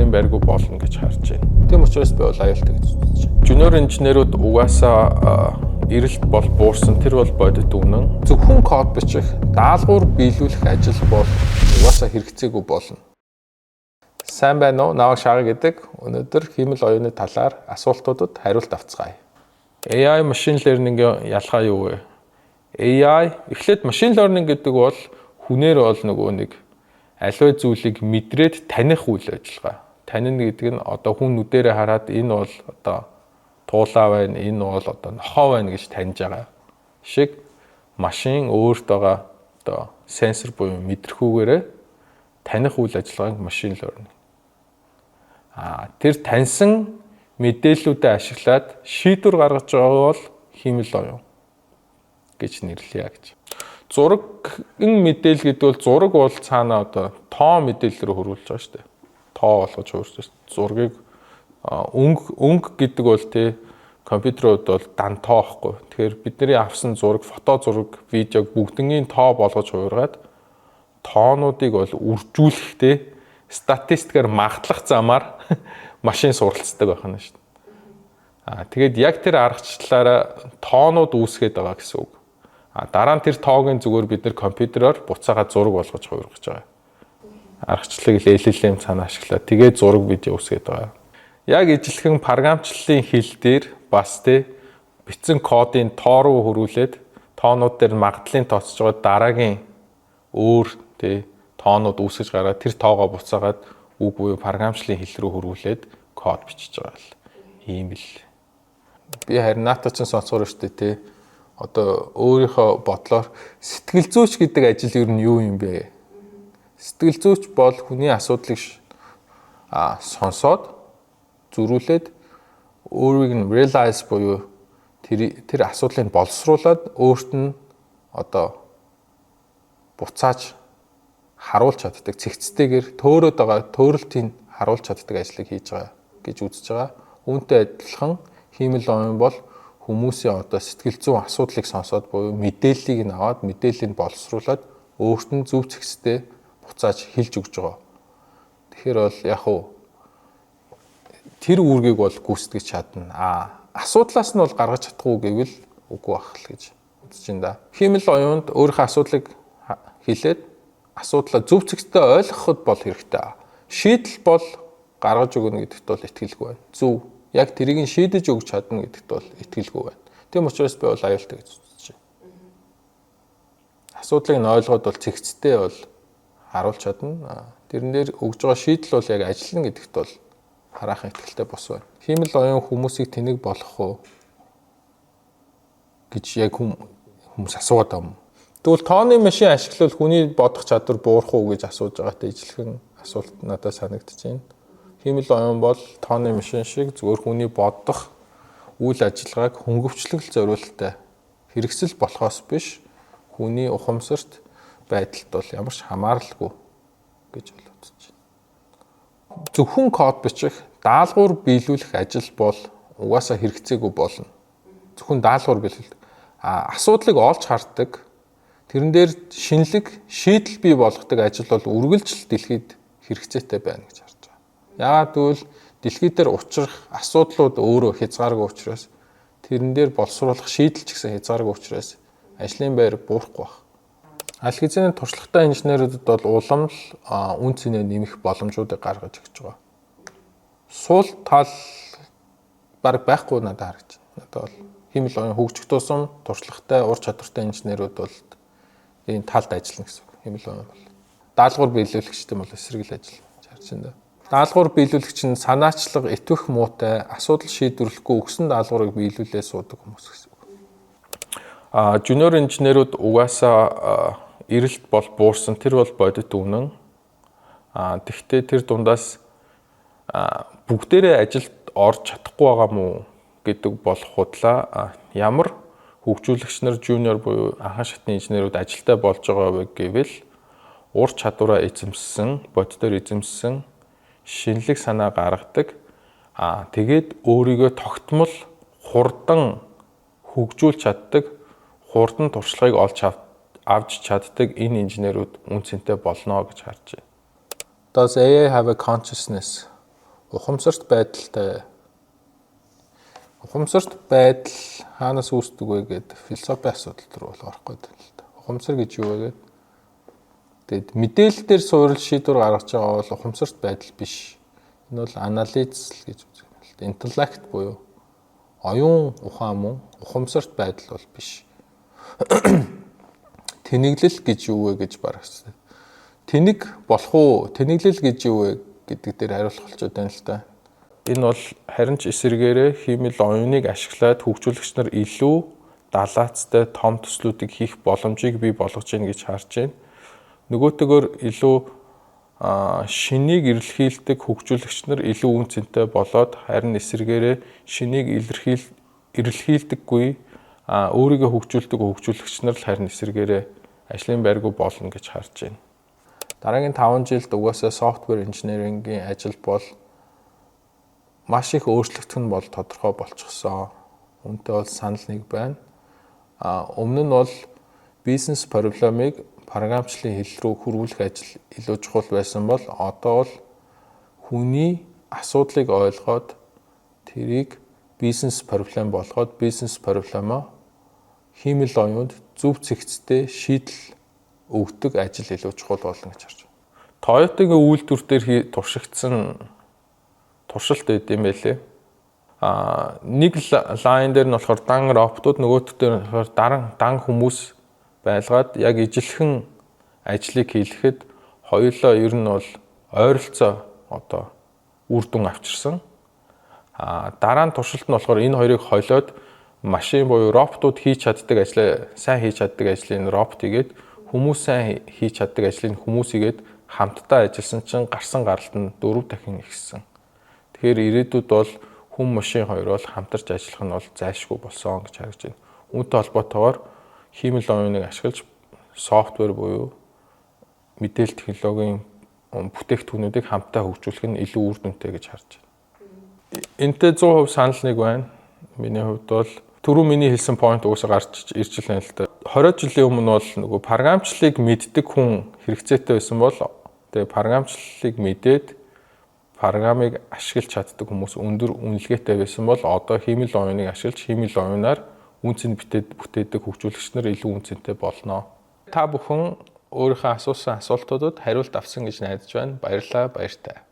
Ажлын байргүй болно гэж харж байна. Тийм учраас би бол аюултай гэж үзэж байна. Junior инженерүүд угаасаа эрэлт бол буурсан, тэр бол бодит үнэн. Зөвхөн код бичих, даалгавар биелүүлэх ажил бол угаасаа хэрэгцээгүй болно. Сайн байна уу? Намайг Шага гэдэг. Өнөөдөр хиймэл оюуны талаар асуултуудад хариулт авцгаая. AI, machine learning-ийн ялгаа юу вэ? AI эхлээд machine learning гэдэг бол хүнээр бол нөгөө нэг аливаа зүйлийг мэдрээд таних үйл ажиллагаа. Танина гэдэг нь одоо хүн нүдэрээ хараад энэ бол одоо туулаа байна, энэ бол одоо нохой байна гэж таньж байгаа шиг машин өөрт байгаа одоо сенсор буюу мэдрэхүйгээрээ таних үйл ажиллагааг machine learning. Тэр таньсан мэдээллүүдээ ашиглаад шийдвэр гаргаж байгаа бол хиймэл оюун гэж нэрлэе гэж. Зургийн мэдээлэл гэдэг бол зураг бол цаана одоо тоо мэдээлэл рүү хөрвүүлж байгаа шүү дээ. Тоо болгож хөрвүүлж шүү дээ. Зургийг өнгө өнгө гэдэг бол тий компьютерүүд бол дан тоо ихгүй. Тэгэхээр бидний авсан зураг, фото зураг, видеог бүгднгийн тоо болгож хувиргаад тоонуудыг бол үржүүлэх тий статистикаар магадлах замаар машин суралцдаг байх нь шүү дээ. Тэгээд яг тэр аргачлалаараа тоонууд үүсгээд байгаа гэсэн үг. Дараа нь тэр тоогийн зүгээр бид нар компьютероор буцаагаад зураг болгож хувиргаж байгаа. Аргачлалыг LLM цаана ашиглаад тэгээд зураг, видео үүсгээд байгаа. Яг ижилхэн програмчлалын хэл дээр бас тий бичсэн кодын тоо руу хөрвүүлээд тоонууд дээр магадлалын тооцож байгаа, дараагийн өөр тий тоонууд үүсгэж гараад тэр тоогоо буцаагаад үг буюу програмчлалын хэл рүү хөрвүүлээд код бичиж байгаа л ийм л. Би харин наата ч сонсохоор шүү дээ, тий, одоо өөрийнхөө бодлоор сэтгэл зүйч гэдэг ажил ер нь юу юм бэ? Сэтгэл зүйч бол хүний асуудлыг сонсоод, зөрүүлээд, өөрийг нь realize буюу тэр тэр асуудлыг боловсруулад өөрт нь одоо буцааж харуулж чаддаг, цэгцтэйгээр төөрөөд байгаа төөрөлтийг харуулж чаддаг ажлыг хийж байгаа гэж үзэж байгаа. Үүнтэй адилхан хиймэл оюун бол хүмүүсийн одоо сэтгэл зүйн асуудлыг сонсоод буюу мэдээллийг нь аваад, мэдээллийг боловсруулад өөрт нь зөв зэгцтэй буцааж хэлж өгч байгаа. Тэгэхээр бол яг уу тэр үүргийг бол гүйцэтгэж чадна. Асуудлаас нь бол гаргаж чадахгүй гэвэл үгүй байх л гэж үзэж байна да. Хиймэл оюунд өөрийнхөө асуудлыг хэлээд асуудлаа зөв зэгцтэй ойлгоход бол хэрэгтэй. Шийдэл бол гаргаж өгнө гэдэгт бол итгэлгүй байна. Зөв яг тэрийг нь шийдэж өгч чадна гэдэгт бол итгэлгүй байна. Тийм учраас би бол аюултай гэж үзэж байна. Асуудлыг нь ойлгоод бол цэгцтэй бол харуулж чадна. Тэрэн дээр өгж байгаа шийдэл бол яг ажиллана гэдэгт бол хараахан итгэлтэй бос байна. Хиймэл оюун хүмүүсийг тэнэг болгох уу гэж яг хүмүүс асууад байгаа юм. Тэгвэл тооны машин ашиглавал хүний бодох чадвар буурах уу гэж асууж байгаатай ижилхэн асуулт надад санагдаж байна. Хиймэл оюун бол тооны машин шиг зүгээр хүний бодох үйл ажиллагааг хөнгөвчлөх зориулттай хэрэгсэл болохоос биш, хүний ухамсарт, байдалд бол ямар ч хамааралгүй гэж бол үзэж байна. Зөвхөн код бичих, даалгавар биелүүлэх ажил бол угаасаа хэрэгцээгүй болно. Зөвхөн даалгавар биелүүлэх. Асуудлыг олж хардаг, тэрэн дээр шинэлэг шийдэл бий болгодог ажил бол үргэлжил дэлхийд хэрэгцээтэй байна гэж харж байгаа. Яагаад гэвэл дэлхий дээр учрах асуудлууд өөрөө хязгааргүй учраас, тэрэн дээр боловсруулах шийдэл ч гэсэн хязгааргүй учраас ажлын байр буурахгүй байх. Аль хэзээний туршлагатай инженерүүдэд бол улам л үнэ цэнэ нэмэх боломжуудыг гаргаж өгч байгаа. Сул тал баг байхгүй надад харагдаж байна. Надад бол хиймэл оюун хөгжих тусам туршлагатай, ур чадвартай инженерүүд бол энэ талд ажиллана гэсэн үг. Хиймэл оюун бол даалгавар биелүүлэгчтэй бол эсрэг л ажил харж байна. Даалгавар биелүүлэгч нь санаачлага, идэвх муутай, асуудал шийдвэрлэхгүй өгсөн даалгаврыг биелүүлээ суудаг хүмүүс гэсэн үг. Junior инженерүүд угаасаа эрэлт бол буурсан, тэр бол бодит үнэн. Тэгвэл тэр дундаас бүгдээрээ ажилд орж чадахгүй байгаа мuu гэдэг бол худлаа. Ямар хөгжүүлэгч нар, junior буюу анхан шатны инженерүүд ажилтай болж байгаа вэ гэвэл ур чадвараа эзэмссэн, боддоор эзэмссэн, шинэлэг санаа гаргадаг. Тэгээд өөрийгөө тогтмол хурдан хөгжүүлж чаддаг, хурдан туршлагыг олж авч чаддаг энэ инженерүүд үнэ цэнтэй болно гэж харж байна. Does AI have a consciousness? Ухамсарт байдалтай. Ухамсарт байдал хаанаас үүсдэг вэ гэдэг философи асуудал руу бол орох гээд байна л да. Ухамсар гэж юу вэ гэдэг. Тэгээд мэдээлэл дээр суурил шийдвэр гаргаж байгаа бол ухамсарт байдал биш. Энэ бол анализ л гэж үзэх юм л да. Интеллект буюу оюун ухаан мөн ухамсарт байдал бол биш. Тэнэглэл гэж юу вэ гэж барагсан. Тэнэг болох уу? Тэнэглэл гэж юу вэ гэдэг дээр хариулах болчиход байна л да. Энэ бол харин ч эсрэгээрээ хиймэл оюуныг ашиглаад хөгжүүлэгч нар илүү далаацтай том төслүүдийг хийх боломжийг бий болгож гин гэж харж байна. Нөгөөтэйгөр илүү шинийг эрэлхийлдэг хөгжүүлэгч нар илүү үн цэнтэй болоод, харин эсрэгээрээ шинийг эрэлхийлдэггүй, өөрийгөө хөгжүүлдэг хөгжүүлэгч нар л харин эсрэгээрээ ажлын байргүй болно гэж харж байна. Дараагийн 5 жилд угаасаа software engineering-ийн ажил бол маш их өөрчлөгдөх нь бол тодорхой болчихсон. Үүнтэй бол санал нэг байна. Өмнө нь бол бизнес проблемыг програмчлалын хэл рүү хөрвүүлэх ажил илүү чухал байсан бол одоо бол хүний асуудлыг ойлгоод, тэрийг бизнес проблем болгоод, бизнес проблемоо хиймэл оюунд зөв цэгцтэй шийдэл өгдөг ажил илүү чухал болно гэж харж байна. Toyota-гийн үйлдвэр дээр туршигдсан туршилт байд юм байлээ. Нэг line дээр нь болохоор дан роботууд, нөгөөх дээр нь болохоор дан хүмүүс байлгаад, яг ижилхэн ажлыг хийлгэхэд хоёулаа ер нь бол ойролцоо одоо үр дүн авчирсан. Дараа нь туршилт нь болохоор энэ хоёрыг холиод, машин буюу роботууд хийж чаддаг ажлаа, сайн хийж чаддаг ажлыг робот хийгээд, хүмүүс сайн хийж чаддаг ажлыг хүмүүс хийгээд, хамтдаа ажилласан чинь гарсан гаралт нь 4 дахин ихссэн. Тэгэхээр ирээдүйд бол хүн машин хоёр бол хамтарч ажиллах нь бол зайлшгүй болсон гэж харагдаж байна. Үүнтэй холбоотойгоор хиймэл оюуныг ашиглаж software буюу мэдээлэл технологийн бүтээгдэхүүнүүдийг хамтдаа хөгжүүлэх нь илүү үр дүнтэй гэж харж байна. Энтэй 100% санал нэг байна. Миний хувьд бол түрүү миний хэлсэн point угаасаа гарч ирж байна л да. 20 жилийн өмнө бол нөгөө програмчлалыг мэддэг хүн хэрэгцээтэй байсан бол тэгээ програмчлалыг мэдээд програмыг ашиглаж чаддаг хүмүүс өндөр үнэлгээтэй байсан бол одоо хиймэл оюуныг ашиглаж, хиймэл оюунаар үнэ цэн бүтээдэг хөгжүүлэгч нар илүү үнэ цэнтэй болно. Та бүхэн өөрийнхөө асуусан асуултуудад хариулт авсан гэж найдаж байна. Баярлалаа, баяртай.